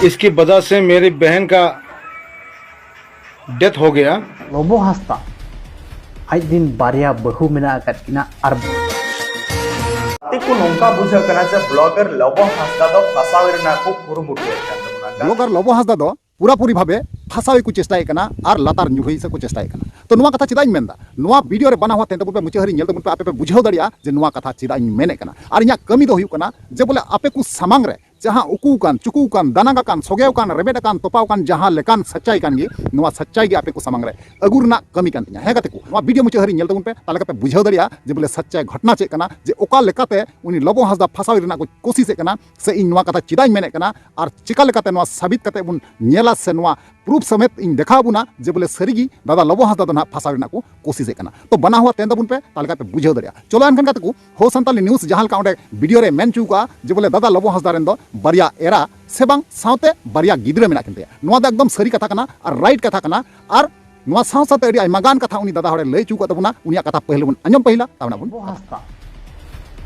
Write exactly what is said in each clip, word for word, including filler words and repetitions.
इसकी वजह से मेरी बहन का डेथ हो गया। ᱞᱚᱵᱚ ᱦᱟᱸᱥᱫᱟ ᱟᱡ ᱨᱤᱱ ᱵᱟᱨᱭᱟ ᱵᱟᱹᱦᱩ ᱢᱮᱱᱟᱜ ᱟᱠᱟᱫ ᱠᱤᱱᱟ ᱟᱨ ᱛᱮᱠᱚ ᱱᱚᱝᱠᱟ ᱵᱩᱡᱷᱟᱹᱜ ᱠᱟᱱᱟ ᱡᱮ ᱵᱞᱚᱜᱟᱨ ᱞᱚᱵᱚ ᱦᱟᱸᱥᱫᱟ ᱫᱚ ᱯᱷᱟᱥᱟᱣ ᱨᱮᱱᱟᱜ ᱠᱚ ᱠᱩᱨᱩᱢᱩᱴᱩᱭᱮᱫ ᱠᱟᱱ ᱛᱟᱵᱚᱱᱟ᱾ ᱵᱞᱚᱜᱟᱨ ᱞᱚᱵᱚ ᱦᱟᱸᱥᱫᱟ ᱫᱚ ᱯᱩᱨᱟᱹᱯᱩᱨᱤ ᱵᱷᱟᱵᱮ ᱯᱷᱟᱥᱟᱣ ᱠᱚ ᱪᱮᱥᱴᱟᱭᱮᱫ ᱠᱟᱱᱟ ᱟᱨ ᱞᱟᱛᱟᱨ ᱧᱩᱨᱦᱩᱭ ᱥᱮᱫ ᱠᱚ ᱪᱮᱥᱴᱟᱭᱮᱫ ᱠᱟᱱᱟ᱾ ᱛᱚ ᱱᱚᱣᱟ ᱠᱟᱛᱷᱟ ᱪᱮᱫᱟᱜ ᱤᱧ ᱢᱮᱱᱫᱟ, ᱱᱚᱣᱟ ᱵᱷᱤᱰᱤᱭᱳ ᱨᱮ ᱵᱟᱱᱟ ᱦᱚᱲ ᱛᱟᱦᱮᱱ ᱛᱟᱵᱚᱱ ᱯᱮ, ᱢᱩᱪᱟᱹᱫ ᱦᱟᱹᱨᱤᱡ ᱧᱮᱞ ᱛᱟᱵᱚᱱ ᱯᱮ, ᱟᱯᱮ ᱯᱮ ᱵᱩᱡᱷᱟᱹᱣ ᱫᱟᱲᱮᱭᱟᱜᱼᱟ ᱡᱮ ᱱᱚᱣᱟ ᱠᱟᱛᱷᱟ ᱪᱮᱫᱟᱜ ᱤᱧ ᱢᱮᱱᱮᱫ ᱠᱟᱱᱟ᱾ ᱟᱨ ᱤᱧᱟᱹᱜ ᱠᱟᱹᱢᱤ ᱫᱚ ᱦᱩᱭᱩᱜ ᱠᱟᱱᱟ ᱡᱮ ᱵᱚᱞᱮ ᱟᱯᱮ ᱠᱚ ᱥᱟᱢᱟᱝ ᱨᱮ ᱡᱟᱦᱟᱸ ᱩᱠᱩ ᱟᱠᱟᱱ, ᱪᱩᱠᱩ ᱟᱠᱟᱱ, ᱫᱟᱱᱟᱝ ᱟᱠᱟᱱ, ᱥᱚᱜᱮ ᱟᱠᱟᱱ, ᱨᱮᱵᱮᱫ ᱟᱠᱟᱱ, ᱛᱚᱯᱟᱣ ᱟᱠᱟᱱ ᱡᱟᱦᱟᱸ ᱞᱮᱠᱟᱱ ᱥᱟᱪᱟᱭ ᱠᱟᱱ ᱜᱮ, ᱱᱚᱣᱟ ᱥᱟᱪᱟᱭ ᱜᱮ ᱟᱯᱮ ᱠᱚ ᱥᱟᱢᱟᱝ ᱨᱮ ᱟᱹᱜᱩ ᱨᱮᱱᱟᱜ ᱠᱟᱹᱢᱤ ᱠᱟᱱ ᱛᱤᱧᱟ᱾ ᱦᱮᱸ ᱜᱟᱛᱮ ᱠᱚ, ᱱᱚᱣᱟ ᱵᱷᱤᱰᱤᱭᱳ ᱢᱩᱪᱟᱹᱫ ᱦᱟᱹᱨᱤᱡ ᱧᱮᱞ ᱛᱟᱵᱚᱱ ᱯᱮ, ᱛᱟᱦᱞᱮ ᱠᱷᱟᱱ ᱯᱮ ᱵᱩᱡᱷᱟᱹᱣ ᱫᱟᱲᱮᱭᱟᱜᱼᱟ ᱡᱮ ᱵᱚᱞᱮ ᱥᱟᱪᱟᱭ ᱜᱷᱚᱴᱱᱟ ᱪᱮᱫ ᱠᱟᱱᱟ, ᱡᱮ ᱚᱠᱟ ᱞᱮᱠᱟᱛᱮ ᱩᱱᱤ ᱞᱚᱵᱚ ᱦᱟᱸᱥᱫᱟ ᱯᱷᱟᱥᱟᱣ ᱨᱮᱱᱟᱜ ᱠᱚ ᱠᱳᱥᱤᱥᱮᱫ ᱠᱟᱱᱟ, ᱥᱮ ᱤᱧ ᱱᱚᱣᱟ ᱠᱟᱛᱷᱟ ᱪᱮᱫᱟᱜ ᱤᱧ ᱢᱮᱱᱮᱫ ᱠᱟᱱᱟ, ᱟᱨ ᱪᱮᱠᱟ ᱞᱮᱠᱟᱛᱮ ᱱᱚᱣᱟ ᱥᱟᱵᱤᱛ ᱠᱟᱛᱮ ᱵᱚᱱ ᱧᱮᱞᱟ ᱥᱮ ᱱᱚᱣᱟ ᱯᱨᱩᱯᱷ ᱥᱚᱢᱮᱛ ᱤᱧ ᱫᱮᱠᱷᱟᱣ ᱵᱚᱱᱟ ᱡᱮ ᱵᱚᱞᱮ ᱥᱟᱹᱨᱤᱜᱮ ᱫᱟᱫᱟ ᱞᱚᱵᱚ ᱦᱟᱸᱥᱫᱟ ᱫᱚ ᱱᱟᱦᱟᱜ ᱯᱷᱟᱥᱟᱣ ᱨᱮᱱᱟᱜ ᱠᱚ ᱠᱳᱥᱤᱥᱮᱫ ᱠᱟᱱᱟ᱾ ᱛᱚ ᱵᱟᱱᱟ ᱦᱚᱲ ᱛᱟᱦᱮᱱ ᱛᱟᱵᱚᱱ ᱯᱮ, ᱛᱟᱦᱞᱮ ᱠᱷᱟᱱ ᱯᱮ ᱵᱩᱡᱷᱟᱹᱣ ᱫᱟᱲᱮᱭᱟᱜᱼᱟ᱾ ᱪᱚᱞᱚ ᱮᱱᱠᱷᱟᱱ ᱜᱟᱛᱮ ᱠᱚ, ᱦᱳ ᱥᱟᱱᱛᱟᱞᱤ ᱱᱤᱭᱩᱡᱽ ᱡᱟᱦᱟᱸ ᱞᱮᱠᱟ ᱚᱸᱰᱮ ᱵᱷᱤᱰᱤᱭᱳ ᱨᱮ ᱢᱮᱱ ᱦᱚᱪᱚ ᱠᱟᱜᱼᱟ ᱡᱮ ᱵᱚᱞᱮ ᱫᱟᱫᱟ ᱞᱚᱵᱚ ᱦᱟᱸᱥᱫᱟ ᱨᱮᱱ ᱫᱚ ᱵᱟᱨᱭᱟ ᱮᱨᱟ ᱥᱮ ᱵᱟᱝ ᱥᱟᱶᱛᱮ ᱵᱟᱨᱭᱟ ᱜᱤᱫᱽᱨᱟᱹ ᱢᱮᱱᱟᱜ ᱠᱤᱱ ᱛᱟᱭᱟ᱾ ᱱᱚᱣᱟ ᱫᱚ ᱮᱠᱫᱚᱢ ᱥᱟᱹᱨᱤ ᱠᱟᱛᱷᱟ ᱠᱟᱱᱟ ᱟᱨ ᱨᱟᱭᱤᱴ ᱠᱟᱛᱷᱟ ᱠᱟᱱᱟ᱾ ᱟᱨ ᱱᱚᱣᱟ ᱥᱟᱶ ᱥᱟᱶᱛᱮ ᱟᱹᱰᱤ ᱟᱭᱢᱟ ᱜᱟᱱ ᱠᱟᱛᱷᱟ ᱩᱱᱤ ᱫᱟᱫᱟ ᱦᱚᱲᱮ ᱞᱟᱹᱭ ᱦᱚᱪᱚ ᱟᱠᱟᱫ ᱛᱟᱵᱚᱱᱟ, ᱩᱱᱤᱭᱟᱜ ᱠᱟᱛᱷᱟ ᱯᱟᱹᱦᱤᱞ ᱵᱚᱱ ᱟᱸᱡᱚᱢ ᱯᱟᱹᱦᱤᱞᱟ, ᱛᱟᱵᱚᱱᱟ ᱵᱚᱱ᱾ ᱞᱚᱵᱚ ᱦᱟᱸᱥᱫᱟ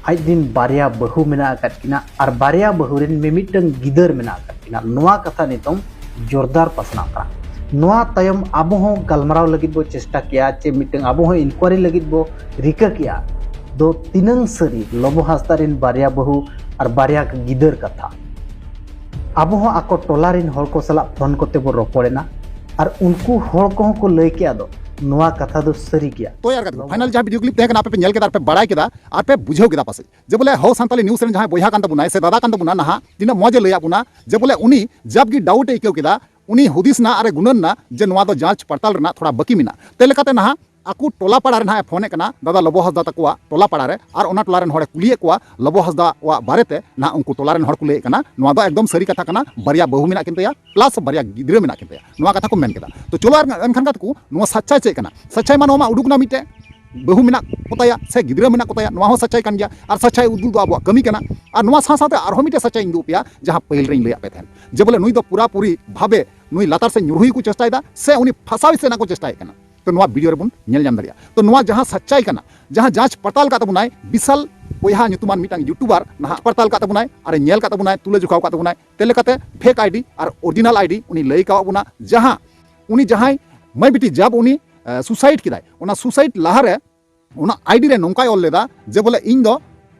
ᱟᱡ ᱨᱤᱱ ᱵᱟᱨᱭᱟ ᱵᱟᱹᱦᱩ ᱢᱮᱱᱟᱜ ᱟᱠᱟᱫ ᱠᱤᱱᱟ ᱟᱨ ᱵᱟᱨᱭᱟ ᱵᱟᱹᱦᱩ ᱨᱤᱱ ᱢᱤᱢᱤᱫᱴᱟᱝ ᱜᱤᱫᱟᱹᱨ ᱢᱮᱱᱟᱜ ᱟᱠᱟᱫ ᱠᱤᱱᱟ᱾ ᱱᱚᱣᱟ ᱠᱟᱛᱷᱟ ᱱᱤᱛᱚᱝ ᱡᱳᱨᱫᱟᱨ ᱯᱟᱥᱱᱟᱣ ᱠᱟᱱᱟ᱾ ᱱᱚᱣᱟ ᱛᱟᱭᱚᱢ ᱟᱵᱚ ᱦᱚᱸ ᱜᱟᱞᱢᱟᱨᱟᱣ ᱞᱟᱹᱜᱤᱫ ᱵᱚ ᱪᱮᱥᱴᱟ ᱠᱮᱜᱼᱟ, ᱪᱮ ᱢᱤᱫᱴᱟᱝ ᱟᱵᱚ ᱦᱚᱸ ᱤᱱᱠᱩᱣᱟᱨᱤ ᱞᱟᱹᱜᱤᱫ ᱵᱚ ᱨᱤᱠᱟᱹ ᱠᱮᱜᱼᱟ᱾ ᱫᱚ ᱛᱤᱱᱟᱹᱝ ᱥᱟᱹᱨᱤ ᱞᱚᱵᱚ ᱦᱟᱸᱥᱫᱟ ᱨᱤᱱ ᱵᱟᱨᱭᱟ ᱵᱟᱹᱦᱩ ᱟᱨ ᱵᱟᱨᱭᱟ ᱜᱤᱫᱟᱹᱨ ᱠᱟᱛᱷᱟ? ᱟᱵᱚ ᱦᱚᱸ ᱟᱠᱚ ᱴᱚᱞᱟ ᱨᱤᱱ ᱦᱚᱲ ᱠᱚ ᱥᱟᱞᱟᱜ ᱯᱷᱳᱱ ᱠᱚᱛᱮ ᱵᱚ ᱨᱚᱯᱚᱲ ᱮᱱᱟ ᱟᱨ ᱩᱱᱠᱩ ᱦᱚᱲ ᱠᱚᱦᱚᱸ ᱠᱚ ᱞᱟᱹᱭ ᱠᱮᱜᱼᱟ ᱫᱚ ᱱᱚᱣᱟ ᱠᱟᱛᱷᱟ ᱫᱚ ᱥᱟᱹᱨᱤ ᱜᱮᱭᱟ᱾ ᱛᱚ ᱭᱟᱨ ᱜᱟᱛᱮ ᱠᱚ, ᱯᱷᱟᱭᱱᱟᱞ ᱡᱟᱦᱟᱸ ᱵᱷᱤᱰᱤᱭᱳ ᱠᱞᱤᱯ ᱛᱟᱦᱮᱸ ᱠᱟᱱᱟ, ᱟᱯᱮ ᱯᱮ ᱧᱮᱞ ᱠᱮᱫᱟ ᱟᱨ ᱯᱮ ᱵᱟᱲᱟᱭ ᱠᱮᱫᱟ ᱟᱨ ᱯᱮ ᱵᱩᱡᱷᱟᱹᱣ ᱠᱮᱫᱟ ᱯᱟᱥᱮᱡ ᱡᱮ ᱵᱚᱞᱮ ᱦᱚ ᱥᱟᱱᱛᱟᱞᱤ ᱱᱤᱭᱩᱡᱽ ᱨᱮᱱ ᱡᱟᱦᱟᱸᱭ ᱵᱚᱭᱦᱟ ᱠᱟᱱ ᱛᱟᱵᱚᱱᱟᱭ ᱥᱮ ᱫᱟᱫᱟ ᱠᱟᱱ ᱛᱟᱵᱚᱱᱟ ᱱᱟᱦᱟᱜ, ᱛᱤᱱᱟᱹᱜ ᱢᱚᱡᱽ ᱮ ᱞᱟᱹᱭᱟᱫ ᱵᱚᱱᱟ ᱡᱮ ᱵᱚᱞᱮ ᱩᱱᱤ ᱡᱟᱵ ᱜᱮ ᱰᱟᱣᱩᱴ ᱮ ᱟᱹᱭᱠᱟᱹᱣ ᱠᱮᱫᱟ, ᱩᱱᱤ ᱦᱩᱫᱤᱥ ᱱᱟ ᱟᱨ ᱮ ᱜᱩᱱᱟᱹᱱ ᱱᱟ ᱡᱮ ᱱᱚᱣᱟ ᱫᱚ ᱡᱟᱸᱪ ᱯᱟᱲᱛᱟᱞ ᱨᱮᱱᱟᱜ ᱛᱷᱚᱲᱟ ᱵᱟᱹᱠᱤ ᱢᱮᱱᱟᱜᱼᱟ᱾ ᱛᱮ ᱞᱮᱠᱟᱛᱮ ᱱᱟᱦᱟᱜ ᱟᱠᱚ ᱴᱚᱞᱟ ᱯᱟᱲᱟ ᱨᱮ ᱱᱟᱦᱟᱜ ᱮ ᱯᱷᱳᱱᱮᱫ ᱠᱟᱱᱟ ᱫᱟᱫᱟ ᱞᱚᱵᱚ ᱦᱟᱸᱥᱫᱟ ᱛᱟᱠᱚᱣᱟᱜ ᱴᱚᱞᱟ ᱯᱟᱲᱟ ᱨᱮ, ᱟᱨ ᱚᱱᱟ ᱴᱚᱞᱟ ᱨᱮᱱ ᱦᱚᱲᱮ ᱠᱩᱞᱤᱭᱮᱫ ᱠᱚᱣᱟ ᱞᱚᱵᱚ ᱦᱟᱸᱥᱫᱟ ᱣᱟᱜ ᱵᱟᱨᱮᱛᱮ᱾ ᱱᱟᱦᱟᱜ ᱩᱱᱠᱩ ᱴᱚᱞᱟ ᱨᱮᱱ ᱦᱚᱲ ᱠᱚ ᱞᱟᱹᱭᱮᱫ ᱠᱟᱱᱟ ᱱᱚᱣᱟ ᱫᱚ ᱮᱠᱫᱚᱢ ᱥᱟᱹᱨᱤ ᱠᱟᱛᱷᱟ ᱠᱟᱱᱟ, ᱵᱟᱨᱭᱟ ᱵᱟᱹᱦᱩ ᱢᱮᱱᱟᱜ ᱠᱤᱱ ᱛᱟᱭᱟ ᱯᱞᱟᱥ ᱵᱟᱨᱭᱟ ᱜᱤᱫᱽᱨᱟᱹ ᱢᱮᱱᱟᱜ ᱠᱤᱱ ᱛᱟᱭᱟ, ᱱᱚᱣᱟ ᱠᱟᱛᱷᱟ ᱠᱚ ᱢᱮᱱ ᱠᱮᱫᱟ᱾ ᱛᱚ ᱪᱚᱞᱚ ᱟᱨ ᱮᱱᱠᱷᱟᱱ ᱜᱟᱛᱮ ᱠᱚ, ᱱᱚᱣᱟ ᱥᱟᱪᱪᱟᱭ ᱪᱮᱫ ᱠᱟᱱᱟ? ᱥᱟᱪᱪᱟᱭ ᱢᱟ ᱱᱚᱣᱟ ᱢᱟ ᱩᱰᱩᱠ ᱮᱱᱟ ᱢᱤᱫᱴᱮᱡ ᱵᱟᱹᱦᱩ ᱢᱮᱱᱟᱜ ᱠᱚᱛᱟᱭᱟ ᱥᱮ ᱜᱤᱫᱽᱨᱟᱹ ᱢᱮᱱᱟᱜ ᱠᱚᱛᱟᱭᱟ, ᱱᱚᱣᱟ ᱦᱚᱸ ᱥᱟᱪᱪᱟᱭ ᱠᱟᱱ ᱜᱮᱭᱟ, ᱟᱨ ᱥᱟᱪᱪᱟᱭ ᱩᱫᱩᱜ ᱫᱚ ᱟᱵᱚᱣᱟᱜ ᱠᱟᱹᱢᱤ ᱠᱟᱱᱟ᱾ ᱟᱨ ᱱᱚᱣᱟ ᱥᱟᱶ ᱥᱟᱶᱛᱮ ᱟᱨᱦᱚᱸ ᱢᱤᱫᱴᱮᱡ ᱥᱟᱪᱪᱟᱭ ᱤᱧ ᱩᱫᱩᱜ ᱟᱯᱮᱭᱟ, ᱡᱟᱦᱟᱸ ᱯᱟᱹᱦᱤᱞ ᱨᱮᱧ ᱞᱟᱹᱭᱟᱫ ᱯᱮ ᱛᱟᱦᱮᱸᱫ, ᱡᱮ ᱵᱚᱞᱮ ᱱᱩᱭ ᱫᱚ ᱯᱩᱨᱟᱹᱯᱩᱨᱤ ᱵᱷᱟᱵᱮ ᱱᱩᱭ ᱞᱟᱛᱟᱨ ᱥᱮᱫ ᱧᱩᱨᱦᱩᱭ ᱠᱚ ᱪᱮᱥᱴᱟᱭᱮᱫᱟ ᱥᱮ ᱩᱱᱤ ᱯᱷᱟᱥᱟᱣ ᱥᱮᱫ ᱨᱮᱱᱟᱜ ᱠᱚ ᱪᱮᱥᱴᱟᱭᱮᱫ ᱠᱟᱱᱟ᱾ ᱛᱚ ᱱᱚᱣᱟ ᱵᱷᱤᱰᱤᱭᱳ ᱨᱮᱵᱚᱱ ᱧᱮᱞ ᱧᱟᱢ ᱫᱟᱲᱮᱭᱟᱜᱼᱟ᱾ ᱛᱚ ᱱᱚᱣᱟ ᱡᱟᱦᱟᱸ ᱥᱟᱪᱪᱟᱭ ᱠᱟᱱᱟ, ᱡᱟᱦᱟᱸ ᱡᱟᱸᱪ ᱯᱟᱲᱛᱟᱞ ᱠᱟᱜ ᱛᱟᱵᱚᱱᱟᱭ ᱵᱤᱥᱟᱞ ᱵᱚᱭᱦᱟ ᱧᱩᱛᱩᱢᱟᱱ ᱢᱤᱫᱴᱟᱝ YouTuber ᱱᱟᱦᱟᱜ ᱯᱟᱲᱛᱟᱞ ᱠᱟᱜ ᱛᱟᱵᱚᱱᱟᱭ ᱟᱨ ᱧᱮᱞ ᱠᱟᱜ ᱛᱟᱵᱚᱱᱟᱭ, ᱛᱩᱞᱟᱹ ᱡᱚᱠᱷᱟᱣ ᱠᱟᱜ ᱛᱟᱵᱚᱱᱟᱭ᱾ ᱛᱮ ᱞᱮᱠᱟᱛᱮ fake ID ᱟᱨ original ID ᱩᱱᱤ ᱞᱟᱹᱭ ᱠᱟᱣᱟᱜ ᱵᱚᱱᱟ, ᱡᱟᱦᱟᱸ ᱩᱱᱤ ᱡᱟᱦᱟᱸᱭ ᱢᱟᱹᱭ ᱵᱤᱴᱤ ᱡᱟᱵ ᱩᱱᱤ suicide ᱠᱮᱫᱟᱭ, ᱚᱱᱟ suicide ᱞᱟᱦᱟᱨᱮ ᱚᱱᱟ ID ᱨᱮ ᱱᱚᱝᱠᱟᱭ ᱚᱞ ᱞᱮᱫᱟ ᱡᱮ ᱵᱚᱞᱮ ᱤᱧ ᱫᱚ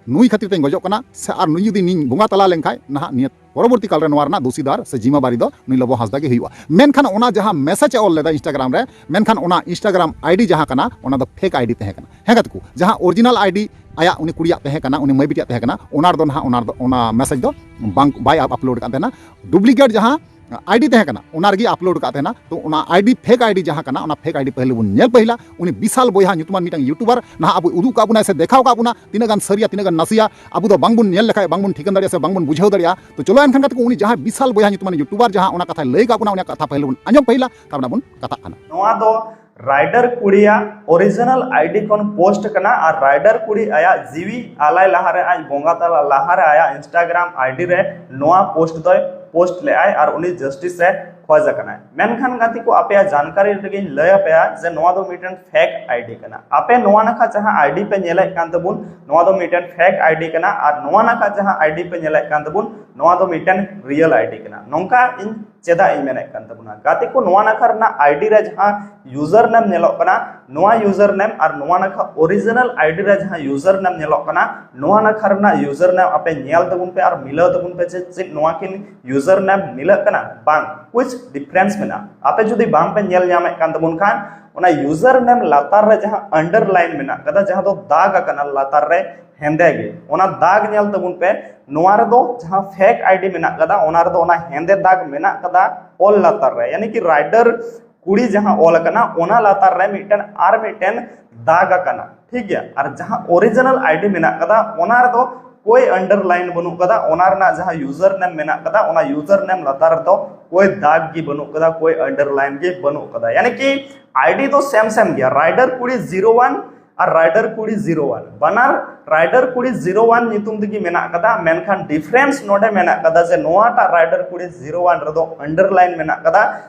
ᱱᱩᱭ ᱠᱷᱟᱹᱛᱤᱨ ᱛᱮᱧ ᱜᱚᱡᱚᱜ ᱠᱟᱱᱟ, ᱥᱮ ᱟᱨ ᱱᱩᱭ ᱡᱩᱫᱤ ᱤᱧ ᱵᱚᱸᱜᱟ ᱛᱟᱞᱟ ᱞᱮᱱᱠᱷᱟᱱ ᱱᱟᱦᱟᱜ ᱱᱤᱭᱟᱹ ᱯᱚᱨᱚᱵᱚᱨᱛᱤ ᱠᱟᱞ ᱨᱮ ᱱᱚᱣᱟ ᱨᱮᱱᱟᱜ ᱫᱳᱥᱤᱫᱟᱨ ᱥᱮ ᱡᱤᱢᱟᱵᱟᱨᱤ ᱫᱚ ᱱᱩᱭ ᱞᱚᱵᱚ ᱦᱟᱸᱥᱫᱟ ᱜᱮ ᱦᱩᱭᱩᱜᱼᱟ᱾ ᱢᱮᱱᱠᱷᱟᱱ ᱚᱱᱟ ᱡᱟᱦᱟᱸ message ᱮ ᱚᱞ ᱞᱮᱫᱟ Instagram ᱨᱮ, ᱢᱮᱱᱠᱷᱟᱱ ᱚᱱᱟ Instagram ID ᱡᱟᱦᱟᱸ ᱠᱟᱱᱟ ᱚᱱᱟ ᱫᱚ fake ID ᱛᱟᱦᱮᱸ ᱠᱟᱱᱟ᱾ ᱦᱮᱸ ᱜᱟᱛᱮ ᱠᱚ, ᱡᱟᱦᱟᱸ original ID ᱟᱭᱟᱜ ᱩᱱᱤ ᱠᱩᱲᱤᱭᱟᱜ ᱛᱟᱦᱮᱸ ᱠᱟᱱᱟ, ᱩᱱᱤ ᱢᱟᱹᱭ ᱵᱤᱴᱤᱭᱟᱜ ᱛᱟᱦᱮᱸ ᱠᱟᱱᱟ, ᱚᱱᱟ ᱨᱮᱫᱚ ᱱᱟᱦᱟᱜ ᱚᱱᱟ ᱨᱮᱫᱚ ᱚᱱᱟ message ᱫᱚ ᱵᱟᱝ, ᱵᱟᱭ upload ᱠᱟᱱ ᱛᱟᱦᱮᱱᱟ᱾ Duplicate ᱡᱟᱦᱟᱸ ID ᱛᱟᱦᱮᱸ ᱠᱟᱱᱟ ᱚᱱᱟ ᱨᱮᱜᱮ upload ᱠᱟᱜ ᱛᱟᱦᱮᱱᱟ᱾ ᱛᱚ ᱚᱱᱟ ID, fake ID ᱡᱟᱦᱟᱸ ᱠᱟᱱᱟ, ᱚᱱᱟ fake ID ᱯᱟᱹᱦᱤᱞ ᱵᱚᱱ ᱧᱮᱞ ᱯᱟᱹᱦᱤᱞᱟ᱾ ᱩᱱᱤ ᱵᱤᱥᱟᱞ ᱵᱚᱭᱦᱟ ᱧᱩᱛᱩᱢᱟᱱ ᱢᱤᱫᱴᱟᱝ YouTuber ᱱᱟᱦᱟᱜ ᱟᱵᱚ ᱩᱫᱩᱜ ᱠᱟᱜ ᱵᱚᱱᱟᱭ ᱥᱮ ᱫᱮᱠᱷᱟᱣ ᱠᱟᱜ ᱵᱚᱱᱟ, ᱛᱤᱱᱟᱹᱜ ᱜᱟᱱ ᱥᱟᱹᱨᱤᱭᱟ ᱛᱤᱱᱟᱹᱜ ᱜᱟᱱ ᱱᱟᱥᱮᱭᱟ ᱟᱵᱚ ᱫᱚ ᱵᱟᱝᱵᱚᱱ ᱧᱮᱞ ᱞᱮᱠᱷᱟᱡ ᱵᱟᱝᱵᱚᱱ ᱴᱷᱤᱠᱟᱹ ᱫᱟᱲᱮᱭᱟᱜᱼᱟ ᱥᱮ ᱵᱟᱝᱵᱚᱱ ᱵᱩᱡᱷᱟᱹᱣ ᱫᱟᱲᱮᱭᱟᱜᱼᱟ᱾ ᱛᱚ ᱪᱚᱞᱚ ᱮᱱᱠᱷᱟᱱ ᱜᱟᱛᱮ ᱠᱚ, ᱩᱱᱤ ᱡᱟᱦᱟᱸ ᱵᱤᱥᱟᱞ ᱵᱚᱭᱦᱟ ᱧᱩᱛᱩᱢᱟᱱ YouTuber ᱡᱟᱦᱟᱸ ᱚᱱᱟ ᱠᱟᱛᱷᱟᱭ ᱞᱟᱹᱭ ᱠᱟᱜ ᱵᱚᱱᱟ, ᱚᱱᱟ ᱠᱟᱛᱷᱟ ᱯᱟᱹᱦᱤᱞ ᱵᱚᱱ ᱟᱸᱡᱚᱢ ᱯᱟᱹᱦᱤᱞᱟ, ᱛᱟᱨᱯᱚᱨᱮ ᱵᱚᱱ ᱠᱟᱛᱷᱟᱜ ᱠᱟᱱᱟ᱾ ᱱᱚᱣᱟ ᱫᱚ ᱨᱟᱭᱰᱟᱨ ᱠᱩᱲᱤᱭᱟᱜ original ID ᱠᱷᱚᱱ post ᱠᱟᱱᱟ ᱟᱨ ᱨᱟᱭᱰᱟᱨ ᱠᱩᱲᱤ ᱟᱭᱟᱜ ᱡᱤᱣᱤ ᱟᱞᱟᱭ ᱞᱟᱦᱟᱨᱮ, ᱟᱡ ᱵᱚᱸᱜᱟ ᱛᱟᱞᱟ ᱞᱟᱦᱟᱨᱮ ᱟᱭᱟᱜ Instagram ID ᱨᱮ ᱱᱚᱣᱟ post ᱫᱚᱭ post ᱞᱮᱜᱼᱟᱭ ᱟᱨ ᱩᱱᱤ justice ᱮ ᱠᱷᱚᱡ ᱟᱠᱟᱱᱟᱭ᱾ ᱢᱮᱱᱠᱷᱟᱱ ᱜᱟᱛᱮ ᱠᱚ, ᱟᱯᱮᱭᱟᱜ ᱡᱟᱱᱠᱟᱨᱤ ᱨᱮᱜᱮᱧ ᱞᱟᱹᱭ ᱟᱯᱮᱭᱟ ᱡᱮ ᱱᱚᱣᱟ ᱫᱚ ᱢᱤᱫᱴᱮᱱ fake ID ᱠᱟᱱᱟ᱾ ᱟᱯᱮ ᱱᱚᱣᱟ ᱱᱟᱠᱷᱟ ᱡᱟᱦᱟᱸ ID ᱯᱮ ᱧᱮᱞᱮᱫ ᱠᱟᱱ ᱛᱟᱵᱚᱱ, ᱱᱚᱣᱟ ᱫᱚ ᱢᱤᱫᱴᱮᱱ fake ID ᱠᱟᱱᱟ ᱟᱨ ᱱᱚᱣᱟ ᱱᱟᱠᱷᱟ ᱡᱟᱦᱟᱸ ID ᱯᱮ ᱧᱮᱞᱮᱫ ᱠᱟᱱ ᱛᱟᱵᱚᱱ, ᱱᱚᱣᱟ ᱫᱚ ᱢᱤᱫᱴᱮᱱ real ID ᱠᱟᱱᱟ᱾ ᱱᱚᱝᱠᱟ ᱤᱧ ᱪᱮᱫᱟᱜ ᱤᱧ ᱢᱮᱱᱮᱫ ᱠᱟᱱ ᱛᱟᱵᱚᱱᱟ? ᱜᱟᱛᱮ ᱠᱚ, ᱱᱚᱣᱟ ᱱᱟᱠᱷᱟ ᱨᱮᱱᱟᱜ ID ᱨᱮ ᱡᱟᱦᱟᱸ user name ᱧᱮᱞᱚᱜ ᱠᱟᱱᱟ, ᱱᱚᱣᱟ user name ᱟᱨ ᱱᱚᱣᱟ ᱱᱟᱠᱷᱟ original ID ᱨᱮ ᱡᱟᱦᱟᱸ user name ᱧᱮᱞᱚᱜ ᱠᱟᱱᱟ, ᱱᱚᱣᱟ ᱱᱟᱠᱷᱟ ᱨᱮᱱᱟᱜ user name ᱟᱯᱮ ᱧᱮᱞ ᱛᱟᱵᱚᱱ ᱯᱮ ᱟᱨ ᱢᱤᱞᱟᱹᱣ ᱛᱟᱵᱚᱱ ᱯᱮ, ᱪᱮᱫ ᱪᱮᱫ ᱱᱚᱣᱟ ᱠᱤᱱ user name ᱢᱤᱞᱟᱹᱜ ᱠᱟᱱᱟ? ᱵᱟᱝ, ᱠᱩᱪ difference ᱢᱮᱱᱟᱜᱼᱟ᱾ ᱟᱯᱮ ᱡᱩᱫᱤ ᱵᱟᱝ ᱯᱮ ᱧᱮᱞ ᱧᱟᱢᱮᱫ ᱠᱟᱱ ᱛᱟᱵᱚᱱ ᱠᱷᱟᱱ, ᱚᱱᱟ user name ᱞᱟᱛᱟᱨ ᱨᱮ ᱡᱟᱦᱟᱸ underline ᱢᱮᱱᱟᱜ ᱠᱟᱫᱟ, ᱡᱟᱦᱟᱸ ᱫᱚ ᱫᱟᱜᱽ ᱟᱠᱟᱱᱟ ᱞᱟᱛᱟᱨ ᱨᱮ ᱦᱮᱸᱫᱮ ᱜᱮ, ᱚᱱᱟ ᱫᱟᱜᱽ ᱧᱮᱞ ᱛᱟᱵᱚᱱ ᱯᱮ᱾ ᱱᱚᱣᱟ ᱨᱮᱫᱚ ᱡᱟᱦᱟᱸ fake ID ᱢᱮᱱᱟᱜ ᱠᱟᱫᱟ, ᱚᱱᱟ ᱨᱮᱫᱚ ᱚᱱᱟ ᱦᱮᱸᱫᱮ ᱫᱟᱜᱽ ᱢᱮᱱᱟᱜ ᱠᱟᱫᱟ ᱚᱞ ᱞᱟᱛᱟᱨ ᱨᱮ, ᱭᱟᱱᱤ ᱠᱤ ᱨᱟᱭᱰᱟᱨ ᱠᱩᱲᱤ ᱡᱟᱦᱟᱸ ᱚᱞ ᱟᱠᱟᱱᱟ, ᱚᱱᱟ ᱞᱟᱛᱟᱨ ᱨᱮ ᱢᱤᱫᱴᱮᱱ ᱟᱨ ᱢᱤᱫᱴᱮᱱ ᱫᱟᱜᱽ ᱟᱠᱟᱱᱟ, ᱴᱷᱤᱠ ᱜᱮᱭᱟ᱾ ᱟᱨ ᱡᱟᱦᱟᱸ original ID ᱢᱮᱱᱟᱜ ᱠᱟᱫᱟ, ᱚᱱᱟ ᱨᱮᱫᱚ ᱠᱳᱭ underline ᱵᱟᱹᱱᱩᱜ ᱠᱟᱫᱟ, ᱚᱱᱟ ᱨᱮᱱᱟᱜ ᱡᱟᱦᱟᱸ user name ᱢᱮᱱᱟᱜ ᱠᱟᱫᱟ, ᱚᱱᱟ user name ᱞᱟᱛᱟᱨ ᱨᱮᱫᱚ ᱠᱳᱭ ᱫᱟᱜᱽ ᱜᱮ ᱵᱟᱹᱱᱩᱜ ᱠᱟᱫᱟ, ᱠᱳᱭ underline ᱜᱮ ᱵᱟᱹᱱᱩᱜ ᱠᱟᱫᱟ᱾ ᱭᱟᱱᱤ ᱠᱤ ID ᱫᱚ same same ᱜᱮᱭᱟ, ᱨᱟᱭᱰᱟᱨ ᱠᱩᱲᱤ zero one ᱟᱨ ᱨᱟᱭᱰᱟᱨ ᱠᱩᱲᱤ zero one, ᱵᱟᱱᱟᱨ ᱨᱟᱭᱰᱟᱨ ᱠᱩᱲᱤ ᱡᱤᱨᱳ ᱚᱣᱟᱱ ᱧᱩᱛᱩᱢ ᱛᱮᱜᱮ ᱢᱮᱱᱟᱜ ᱠᱟᱫᱟ, ᱢᱮᱱᱠᱷᱟᱱ ᱰᱤᱯᱷᱟᱨᱮᱱᱥ ᱱᱚᱰᱮ ᱢᱮᱱᱟᱜ ᱠᱟᱫᱟ ᱡᱮ ᱱᱚᱣᱟᱴᱟᱜ ᱨᱟᱭᱰᱟᱨ ᱠᱩᱲᱤ ᱡᱤᱨᱳ ᱚᱣᱟᱱ ᱨᱮᱫᱚ ᱟᱱᱰᱟᱨᱞᱟᱭᱤᱱ ᱢᱮᱱᱟᱜ ᱠᱟᱫᱟ,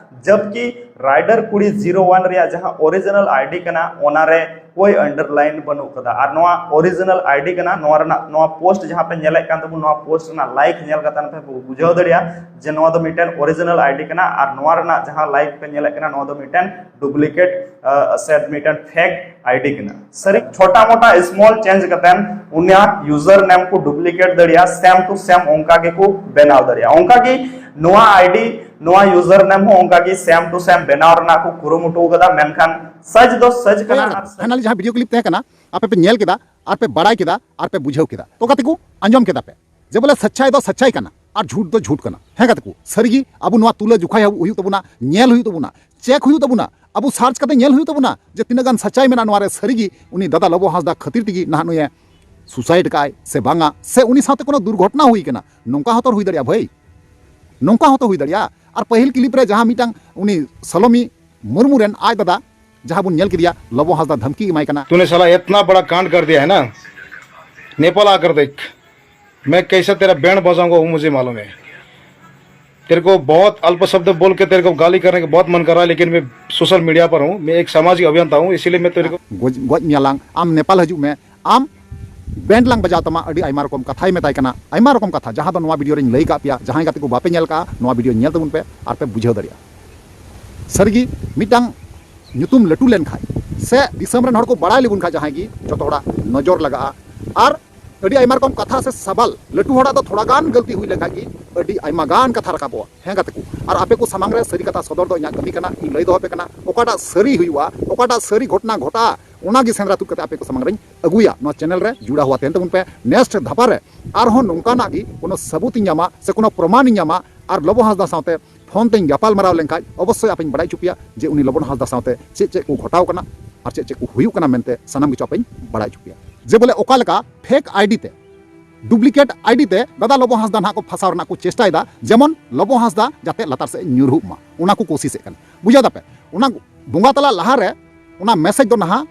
ᱡᱚᱵᱠᱤ ᱨᱟᱭᱰᱟᱨ ᱠᱩᱲᱤ ᱡᱤᱨᱳ ᱚᱣᱟᱱ ᱨᱮᱭᱟᱜ ᱡᱟᱦᱟᱸ ᱚᱨᱤᱡᱤᱱᱟᱞ ᱟᱭᱰᱤ ᱠᱟᱱᱟ, ᱚᱱᱟᱨᱮ ᱠᱳᱭ ᱟᱱᱰᱟᱨᱞᱟᱭᱤᱱ ᱵᱟᱹᱱᱩᱜ ᱠᱟᱫᱟ᱾ ᱟᱨ ᱱᱚᱣᱟ ᱚᱨᱤᱡᱤᱱᱟᱞ ᱟᱭᱰᱤ ᱠᱟᱱᱟ, ᱱᱚᱣᱟ ᱨᱮᱱᱟᱜ, ᱱᱚᱣᱟ ᱯᱳᱥᱴ ᱡᱟᱦᱟᱸ ᱯᱮ ᱧᱮᱞᱮᱫ ᱠᱟᱱ ᱛᱟᱵᱚᱱ, ᱱᱚᱣᱟ ᱯᱳᱥᱴ ᱨᱮᱱᱟᱜ ᱞᱟᱭᱤᱠ ᱧᱮᱞ ᱠᱟᱛᱮ ᱯᱮ ᱵᱩᱡᱷᱟᱹᱣ ᱫᱟᱲᱮᱭᱟᱜᱼᱟ ᱡᱮ ᱱᱚᱣᱟ ᱫᱚ ᱢᱤᱫᱴᱮᱱ ᱚᱨᱤᱡᱤᱱᱟᱞ ᱟᱭᱰᱤ ᱠᱟᱱᱟ, ᱟᱨ ᱱᱚᱣᱟ ᱨᱮᱱᱟᱜ ᱡᱟᱦᱟᱸ ᱞᱟᱭᱤᱠ ᱯᱮ ᱧᱮᱞᱮᱫ ᱠᱟᱱᱟ, ᱱᱚᱣᱟ ᱫᱚ ᱢᱤᱫᱴᱮᱱ ᱰᱩᱯᱞᱤᱠᱮᱴ ᱥᱮ ᱢᱤᱫᱴᱮᱱ ᱯᱷᱮᱠ ᱟᱭᱰᱤ ᱠᱟᱱᱟ᱾ ᱥᱟᱹᱨᱤ ᱪᱷᱳᱴᱟ ᱢᱳᱴᱟ ᱥᱢᱚᱞ ᱪᱮᱧᱡᱽ ᱠᱟᱛᱮ ᱩᱱᱤᱭᱟᱜ ᱤᱭᱩᱡᱟᱨ ᱱᱮᱢ ᱠᱚ ᱰᱩᱯᱞᱤᱠᱮᱴ ᱫᱟᱲᱮᱭᱟᱜᱼᱟ, ᱥᱮᱢ ᱴᱩ ᱥᱮᱢ ᱚᱱᱠᱟ ᱜᱮᱠᱚ ᱵᱮᱱᱟᱣ ᱫᱟᱲᱮᱭᱟᱜᱼᱟ᱾ ᱚᱱᱠᱟ ᱜᱮ ᱱᱚᱣᱟ ᱟᱭᱰᱤ, ᱱᱚᱣᱟ ᱤᱭᱩᱡᱟᱨ ᱱᱮᱢ ᱦᱚᱸ ᱚᱱᱠᱟ ᱜᱮ ᱥᱮᱢ ᱴᱩ ᱥᱮᱢ ᱵᱮᱱᱟᱣ ᱨᱮᱱᱟᱜ ᱠᱚ ᱠᱩᱨᱩᱢᱩᱴᱩ ᱠᱟᱫᱟ, ᱢᱮᱱᱠᱷᱟᱱ ᱥᱟᱡᱽ ᱫᱚ ᱥᱟᱡᱽ ᱠᱟᱱᱟ᱾ ᱟᱨ ᱯᱷᱟᱭᱱᱟᱞᱤ ᱡᱟᱦᱟᱸ ᱵᱷᱤᱰᱤᱭᱳ ᱠᱞᱤᱯ ᱛᱟᱦᱮᱸ ᱠᱟᱱᱟ, ᱟᱯᱮ ᱯᱮ ᱧᱮᱞ ᱠᱮᱫᱟ, ᱟᱨ ᱯᱮ ᱵᱟᱲᱟᱭ ᱠᱮᱫᱟ, ᱟᱨ ᱯᱮ ᱵᱩᱡᱷᱟᱹᱣ ᱠᱮᱫᱟ᱾ ᱛᱚ ᱜᱟᱛᱮ ᱠᱚ, ᱟᱸᱡᱚᱢ ᱠᱮᱫᱟ ᱯᱮ ᱡᱮ ᱵᱚᱞᱮ ᱥᱟᱪᱪᱟᱭ ᱫᱚ ᱥᱟᱪᱪᱟᱭ ᱠᱟᱱᱟ ᱟᱨ ᱡᱷᱩᱴ ᱫᱚ ᱡᱷᱩᱴ ᱠᱟᱱᱟ᱾ ᱦᱮᱸ ᱜᱟᱛᱮ ᱠᱚ, ᱥᱟᱹᱨᱤᱜᱮ ᱟᱵᱚ ᱱᱚᱣᱟ ᱛᱩᱞᱟᱹ ᱡᱚᱠᱷᱟᱭ ᱦᱩᱭᱩᱜ ᱛᱟᱵᱚᱱᱟ, ᱧᱮᱞ ᱦᱩᱭᱩᱜ ᱛᱟᱵᱚᱱᱟ, ᱪᱮᱠ ᱦᱩᱭᱩᱜ ᱛᱟᱵᱚᱱᱟ, ᱟᱵᱚ ᱥᱟᱨᱪ ᱠᱟᱛᱮ ᱧᱮᱞ ᱦᱩᱭᱩᱜ ᱛᱟᱵᱚᱱᱟ ᱡᱮ ᱛᱤᱱᱟᱹᱜ ᱜᱟᱱ ᱥᱟᱪᱪᱟᱭ ᱢᱮᱱᱟᱜᱼᱟ ᱱᱚᱣᱟ ᱨᱮ᱾ ᱥᱟᱹᱨᱤᱜᱮ ᱩᱱᱤ ᱫᱟᱫᱟ ᱞᱚᱵᱚ ᱦᱟᱸᱥᱫᱟ ᱠᱷᱟᱹᱛᱤᱨ ᱛᱮᱜᱮ ᱱᱟᱦᱟᱜ ᱱᱩᱭᱮ ᱥᱩᱥᱟᱭᱤᱰ ᱠᱟᱜᱼᱟᱭ ᱥᱮ ᱵᱟᱝᱟ, ᱥᱮ ᱩᱱᱤ ᱥᱟᱶᱛᱮ ᱠᱳᱱᱳ ᱫᱩᱨᱜᱷᱚᱴᱚᱱᱟ ᱦᱩᱭ ᱠᱟᱱᱟ, ᱱᱚᱝᱠᱟ ᱦᱚᱸᱛᱚ ᱦᱩᱭ ᱫᱟᱲᱮᱭᱟᱜᱼᱟ ᱵᱷᱟᱹᱭ, ᱱᱚᱝᱠᱟ ᱦᱚᱸᱛᱚ ᱦᱩᱭ ᱫᱟᱲᱮᱭᱟᱜᱼᱟ᱾ ᱟᱨ ᱯᱟᱹᱦᱤᱞ ᱠᱞᱤᱯ ᱨᱮ ᱡᱟᱦᱟᱸ ᱢᱤᱫᱴᱟᱝ ᱩᱱᱤ ᱥᱟᱞᱚᱢᱤ ᱢᱩᱨᱢᱩ ᱨᱮᱱ ᱟᱡ ᱫᱟᱫᱟ ᱡᱟᱦᱟᱸ ᱵᱚᱱ ᱧᱮᱞ ᱠᱮᱫᱮᱭᱟ, ᱞᱚᱵᱚ ᱦᱟᱸᱥᱫᱟ ᱫᱷᱟᱢᱠᱤ ᱮᱢᱟᱭ ᱠᱟᱱᱟ᱾ तूने साला इतना बड़ा कांड कर दिया है ना, नेपाल आकर देख, मैं कैसा तेरा बैंड बजाऊंगा वो मुझे मालूम है। तेरे को बहुत अल्प शब्द बोल के तेरे को गाली करने का बहुत मन कर रहा है, लेकिन मैं सोशल मीडिया पर हूँ, मैं एक सामाजिक अभियंता हूँ, इसीलिए मैं तेरे को ᱜᱚᱡ, ᱜᱚᱡ ᱢᱮᱭᱟ ᱞᱟᱝ, ᱟᱢ ᱱᱮᱯᱟᱞ ᱦᱤᱡᱩᱜ ᱢᱮ, ᱟᱢ ᱵᱮᱱᱰ ᱞᱟᱝ ᱵᱟᱡᱟᱣ ᱛᱟᱢᱟ, ᱟᱹᱰᱤ ᱟᱭᱢᱟ ᱨᱚᱠᱚᱢ ᱠᱟᱛᱷᱟᱭ ᱢᱮᱛᱟᱭ ᱠᱟᱱᱟ, ᱟᱭᱢᱟ ᱨᱚᱠᱚᱢ ᱠᱟᱛᱷᱟ, ᱡᱟᱦᱟᱸ ᱫᱚ ᱱᱚᱣᱟ ᱵᱷᱤᱰᱤᱭᱳ ᱨᱮᱧ ᱞᱟᱹᱭ ᱠᱟᱜ ᱯᱮᱭᱟ᱾ ᱡᱟᱦᱟᱸᱭ ᱜᱟᱛᱮ ᱠᱚ ᱵᱟᱯᱮ ᱧᱮᱞ ᱠᱟᱜᱼᱟ, ᱱᱚᱣᱟ ᱵᱷᱤᱰᱤᱭᱳ ᱧᱮᱞ ᱛᱟᱵᱚᱱ ᱯᱮ ᱟᱨ ᱯᱮ ᱵᱩᱡᱷᱟᱹᱣ ᱫᱟᱲᱮᱭᱟᱜᱼᱟ᱾ ᱥᱟᱹᱨᱤᱜᱮ ᱢᱤᱫᱴᱟᱝ ᱧᱩᱛᱩᱢ ᱞᱟᱹᱴᱩ ᱞᱮᱱᱠᱷᱟᱡ ᱥᱮ ᱫᱤᱥᱚᱢ ᱨᱮᱱ ᱦᱚᱲ ᱠᱚ ᱵᱟᱲᱟᱭ ᱞᱮᱵᱚᱱ ᱠᱷᱟᱡ, ᱡᱟᱦᱟᱸᱭ ᱜᱮ, ᱡᱚᱛᱚ ᱦᱚᱲᱟᱜ ᱱᱚᱡᱚᱨ ᱞᱟᱜᱟᱜᱼᱟ᱾ ᱟᱨ ᱟᱹᱰᱤ ᱟᱭᱢᱟ ᱨᱚᱠᱚᱢ ᱠᱟᱛᱷᱟ ᱥᱮ ᱥᱟᱵᱟᱞ, ᱞᱟᱹᱴᱩ ᱦᱚᱲᱟᱜ ᱫᱚ ᱛᱷᱚᱲᱟ ᱜᱟᱱ ᱜᱟᱹᱞᱛᱤ ᱦᱩᱭ ᱞᱮᱱᱠᱷᱟᱡ ᱜᱮ ᱟᱹᱰᱤ ᱟᱭᱢᱟ ᱜᱟᱱ ᱠᱟᱛᱷᱟ ᱨᱟᱠᱟᱵᱚᱜᱼᱟ᱾ ᱦᱮᱸ ᱜᱟᱛᱮ ᱠᱚ, ᱟᱨ ᱟᱯᱮ ᱠᱚ ᱥᱟᱢᱟᱝ ᱨᱮ ᱥᱟᱹᱨᱤ ᱠᱟᱛᱷᱟ ᱥᱚᱫᱚᱨ ᱫᱚ ᱤᱧᱟᱹᱜ ᱠᱟᱹᱢᱤ ᱠᱟᱱᱟ᱾ ᱤᱧ ᱞᱟᱹᱭ ᱫᱚᱦᱚ ᱟᱯᱮ ᱠᱟᱱᱟ, ᱚᱠᱟᱴᱟᱜ ᱥᱟᱹᱨᱤ ᱦᱩᱭᱩᱜᱼᱟ, ᱚᱠᱟᱴᱟᱜ ᱥᱟᱹᱨᱤ ᱜᱷᱚᱴᱚᱱᱟ ᱜᱷᱚᱴᱟᱜᱼᱟ, ᱚᱱᱟ ᱜᱮ ᱥᱮᱸᱫᱽᱨᱟ ᱛᱩᱫ ᱠᱟᱛᱮ ᱟᱯᱮ ᱠᱚ ᱥᱟᱢᱟᱝ ᱨᱮᱧ ᱟᱹᱜᱩᱭᱟ᱾ ᱱᱚᱣᱟ ᱪᱮᱱᱮᱞ ᱨᱮ ᱡᱩᱲᱟᱣ ᱦᱩᱭ ᱛᱟᱦᱮᱱ ᱛᱟᱵᱚᱱ ᱯᱮ᱾ ᱱᱮᱠᱥᱴ ᱫᱷᱟᱯᱟ ᱨᱮ ᱟᱨᱦᱚᱸ ᱱᱚᱝᱠᱟᱱᱟᱜ ᱜᱮ ᱠᱳᱱᱳ ᱥᱟᱹᱵᱩᱛ ᱤᱧ ᱧᱟᱢᱟ ᱥᱮ ᱠᱳᱱᱳ ᱯᱨᱚᱢᱟᱱ ᱤᱧ ᱧᱟᱢᱟ, ᱟᱨ ᱞᱚᱵᱚ ᱦᱟᱸᱥᱫᱟ ᱥᱟᱶᱛᱮ ᱯᱷᱳᱱ ᱛᱮᱧ ᱜᱟᱯᱟᱞ ᱢᱟᱨᱟᱣ ᱞᱮᱱᱠᱷᱟᱡ ᱚᱵᱚᱥᱥᱳᱭ ᱟᱯᱮᱧ ᱵᱟᱲᱟᱭ ᱦᱚᱪᱚ ᱯᱮᱭᱟ ᱡᱮ ᱩᱱᱤ ᱞᱚᱵᱚᱱ ᱦᱟᱸᱥᱫᱟ ᱥᱟᱶᱛᱮ ᱪᱮᱫ ᱪᱮᱫ ᱠᱚ ᱜᱷᱚᱴᱟᱣ ᱠᱟᱱᱟ ᱟᱨ ᱪᱮᱫ ᱪᱮᱫ ᱠᱚ ᱦᱩᱭᱩᱜ ᱠᱟᱱᱟ ᱢᱮᱱᱛᱮ ᱥᱟᱱᱟᱢ ᱠᱤᱪᱷᱩ ᱟᱯᱮᱧ ᱵᱟᱲᱟᱭ ᱦᱚᱪᱚ ᱯᱮᱭᱟ᱾ ᱡᱮ ᱵᱚᱞᱮ ᱚᱠᱟ ᱞᱮᱠᱟ ᱯᱷᱮᱠ ᱟᱭᱰᱤ ᱛᱮ, ᱰᱩᱯᱞᱤᱠᱮᱴ ᱟᱭᱰᱤ ᱛᱮ ᱫᱟᱫᱟ ᱞᱚᱵᱚ ᱦᱟᱸᱥᱫᱟ ᱱᱟᱦᱟᱜ ᱠᱚ ᱯᱷᱟᱥᱟᱣ ᱨᱮᱱᱟᱜ ᱠᱚ ᱪᱮᱥᱴᱟᱭᱮᱫᱟ, ᱡᱮᱢᱚᱱ ᱞᱚᱵᱚ ᱦᱟᱸᱥᱫᱟ ᱡᱟᱛᱮ ᱞᱟᱛᱟᱨ ᱥᱮᱫ ᱧᱩᱨᱦᱩᱜ ᱢᱟ, ᱚᱱᱟ ᱠᱚ ᱠᱳᱥᱤᱥᱮᱫ ᱠᱟᱱᱟ᱾ ᱵᱩᱡᱷᱟᱣ ᱫᱟᱯᱮ? ᱚᱱᱟ ᱵᱚᱸᱜᱟ ᱛᱟᱞᱟ ᱞᱟᱦᱟᱨᱮ ᱚᱱᱟ ᱢᱮᱥᱮᱡᱽ ᱫᱚ ᱱᱟᱦᱟᱜ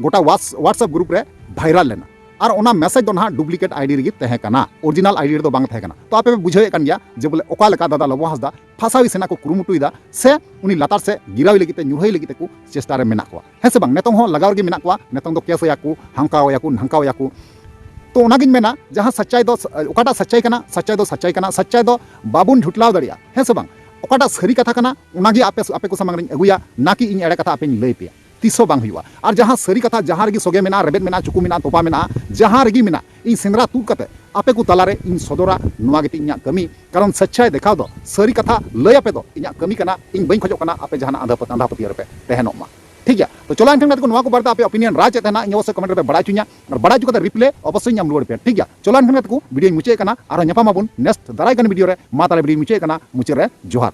ᱜᱚᱴᱟ WhatsApp ᱜᱨᱩᱯ ᱨᱮ ᱵᱷᱟᱭᱨᱟᱞ ᱞᱮᱱᱟ᱾ ᱟᱨ ᱚᱱᱟ ᱢᱮᱥᱮᱡᱽ ᱫᱚ ᱱᱟᱦᱟᱜ ᱰᱩᱯᱞᱤᱠᱮᱴ ᱟᱭᱰᱤ ᱨᱮᱜᱮ ᱛᱟᱦᱮᱸ ᱠᱟᱱᱟ, ᱚᱨᱤᱡᱤᱱᱟᱞ ᱟᱭᱰᱤ ᱨᱮᱫᱚ ᱵᱟᱝ ᱛᱟᱦᱮᱸ ᱠᱟᱱᱟ᱾ ᱛᱚ ᱟᱯᱮ ᱯᱮ ᱵᱩᱡᱷᱟᱹᱣᱮᱫ ᱠᱟᱱ ᱜᱮᱭᱟ ᱡᱮ ᱵᱚᱞᱮ ᱚᱠᱟ ᱞᱮᱠᱟ ᱫᱟᱫᱟ ᱞᱚᱵᱚ ᱦᱟᱸᱥᱫᱟ ᱯᱷᱟᱥᱟᱣᱤ ᱥᱮᱱᱟᱜ ᱠᱚ ᱠᱩᱨᱩᱢᱩᱴᱩᱭᱮᱫᱟ, ᱥᱮ ᱩᱱᱤ ᱞᱟᱛᱟᱨ ᱥᱮᱫ ᱜᱤᱨᱟᱣᱤ ᱞᱟᱹᱜᱤᱫ ᱛᱮ, ᱧᱩᱨᱦᱟᱹᱭ ᱞᱟᱹᱜᱤᱫ ᱛᱮᱠᱚ ᱪᱮᱥᱴᱟ ᱨᱮ ᱢᱮᱱᱟᱜ ᱠᱚᱣᱟ, ᱦᱮᱸ ᱥᱮ ᱵᱟᱝ? ᱱᱤᱛᱚᱝ ᱦᱚᱸ ᱞᱟᱜᱟᱣ ᱨᱮᱜᱮ ᱢᱮᱱᱟᱜ ᱠᱚᱣᱟ, ᱱᱤᱛᱚᱝ ᱫᱚ ᱠᱮᱥ ᱟᱭᱟ ᱠᱚ, ᱦᱟᱝᱠᱟᱣ ᱟᱭᱟ ᱠᱚ, ᱱᱷᱟᱝᱠᱟᱣ ᱟᱭᱟ ᱠᱚ᱾ ᱛᱚ ᱚᱱᱟᱜᱤᱧ ᱢᱮᱱᱟ, ᱡᱟᱦᱟᱸ ᱥᱟᱪᱟᱭ ᱫᱚ, ᱚᱠᱟᱴᱟᱜ ᱥᱟᱪᱟᱭ ᱠᱟᱱᱟ, ᱥᱟᱪᱟᱭ ᱫᱚ ᱥᱟᱪᱟᱭ ᱠᱟᱱᱟ, ᱥᱟᱪᱟᱭ ᱫᱚ ᱵᱟᱵᱚᱱ ᱡᱷᱩᱴᱞᱟᱣ ᱫᱟᱲᱮᱭᱟᱜᱼᱟ, ᱦᱮᱸ ᱥᱮ ᱵᱟᱝ? ᱚᱠᱟᱴᱟᱜ ᱥᱟᱹᱨᱤ ᱠᱟᱛᱷᱟ ᱠᱟᱱᱟ, ᱚᱱᱟᱜᱮ ᱟᱯᱮ, ᱟᱯᱮ ᱠᱚ ᱥᱟᱢᱟᱝ ᱨᱤᱧ ᱟᱹᱜᱩᱭᱟ, ᱱᱟ ᱠᱤ ᱤᱧ ᱮᱲᱮ ᱠᱟᱛᱷᱟ ᱟᱯᱮᱧ ᱞᱟᱹᱭ ᱯᱮᱭᱟ᱾ ᱛᱤᱥ ᱦᱚᱸ ᱵᱟᱝ ᱦᱩᱭᱩᱜᱼᱟ᱾ ᱟᱨ ᱡᱟᱦᱟᱸ ᱥᱟᱹᱨᱤ ᱠᱟᱛᱷᱟ, ᱡᱟᱦᱟᱸ ᱨᱮᱜᱮ ᱥᱚᱜᱮ ᱢᱮᱱᱟᱜᱼᱟ, ᱨᱮᱵᱮᱫ ᱢᱮᱱᱟᱜᱼᱟ, ᱪᱩᱠᱩ ᱢᱮᱱᱟᱜᱼᱟ, ᱛᱚᱯᱟ ᱢᱮᱱᱟᱜᱼᱟ, ᱡᱟᱦᱟᱸ ᱨᱮᱜᱮ ᱢᱮᱱᱟᱜ, ᱤᱧ ᱥᱮᱸᱫᱽᱨᱟ ᱛᱩᱫ ᱠᱟᱛᱮ ᱟᱯᱮ ᱠᱚ ᱛᱟᱞᱟᱨᱮ ᱤᱧ ᱥᱚᱫᱚᱨᱟ᱾ ᱱᱚᱣᱟ ᱜᱮᱛᱤᱧ ᱤᱧᱟᱹᱜ ᱠᱟᱹᱢᱤ᱾ ᱠᱟᱨᱚᱱ ᱥᱟᱪᱟᱭ ᱫᱮᱠᱷᱟᱣ ᱫᱚ, ᱥᱟᱹᱨᱤ ᱠᱟᱛᱷᱟ ᱞᱟᱹᱭ ᱟᱯᱮ ᱫᱚ ᱤᱧᱟᱹᱜ ᱠᱟᱹᱢᱤ ᱠᱟᱱᱟ᱾ ᱤᱧ ᱵᱟᱹᱧ ᱠᱷᱚᱡᱚᱜ ᱠᱟᱱᱟ ᱟᱯᱮ ᱡᱟᱦᱟᱱᱟᱜ ᱟᱸᱫᱷᱟ ᱯᱟᱹᱛ-, ᱟᱸᱫᱷᱟ ᱯᱟᱹᱛᱭᱟᱹᱣ ᱨᱮᱯᱮ ᱛᱟᱦᱮᱱᱚᱜ ᱢᱟ᱾ ᱴᱷᱤᱠ ᱜᱮᱭᱟ? ᱛᱚ ᱪᱚᱞᱚ ᱮᱱᱠᱷᱟᱱ ᱜᱟᱛᱮ ᱠᱚ, ᱱᱚᱣᱟ ᱠᱚ ᱵᱟᱨᱮᱛᱮ ᱟᱯᱮ ᱚᱯᱤᱱᱤᱭᱚᱱ ᱨᱟᱭ ᱪᱮᱫ ᱛᱟᱦᱮᱱᱟ, ᱤᱧ ᱚᱵᱚᱥᱥᱳᱭ ᱠᱚᱢᱮᱱᱴ ᱨᱮᱯᱮ ᱵᱟᱲᱟᱭ ᱦᱚᱪᱚᱧᱟ᱾ ᱟᱨ ᱵᱟᱲᱟᱭ ᱦᱚᱪᱚ ᱠᱟᱛᱮ ᱨᱤᱯᱞᱟᱭ ᱚᱵᱚᱥᱥᱳᱭ ᱧᱟᱢ ᱨᱩᱣᱟᱹᱲ ᱯᱮ᱾ ᱴᱷᱤᱠ ᱜᱮᱭᱟ? ᱪᱚᱞᱚ ᱮᱱᱠᱷᱟᱱ ᱜᱟᱛᱮ ᱠᱚ, ᱵᱷᱤᱰᱤᱭᱳ ᱢᱩᱪᱟᱹᱫ ᱠᱟᱱᱟ᱾ ᱟᱨᱦᱚᱸ ᱧᱟᱯᱟᱢ ᱟᱵᱚᱱ ᱱᱮᱠᱥᱴ ᱫᱟᱨᱟᱭ ᱠᱟᱱ ᱵᱷᱤᱰᱤᱭᱳ ᱨᱮ᱾ ᱢᱟ ᱛᱟᱦᱞᱮ ᱵᱷᱤᱰᱤᱭᱳ ᱢᱩᱪᱟᱹᱫ ᱠᱟᱱᱟ, ᱢᱩᱪᱟᱹᱫ ᱨᱮ ᱡᱚᱦᱟᱨ᱾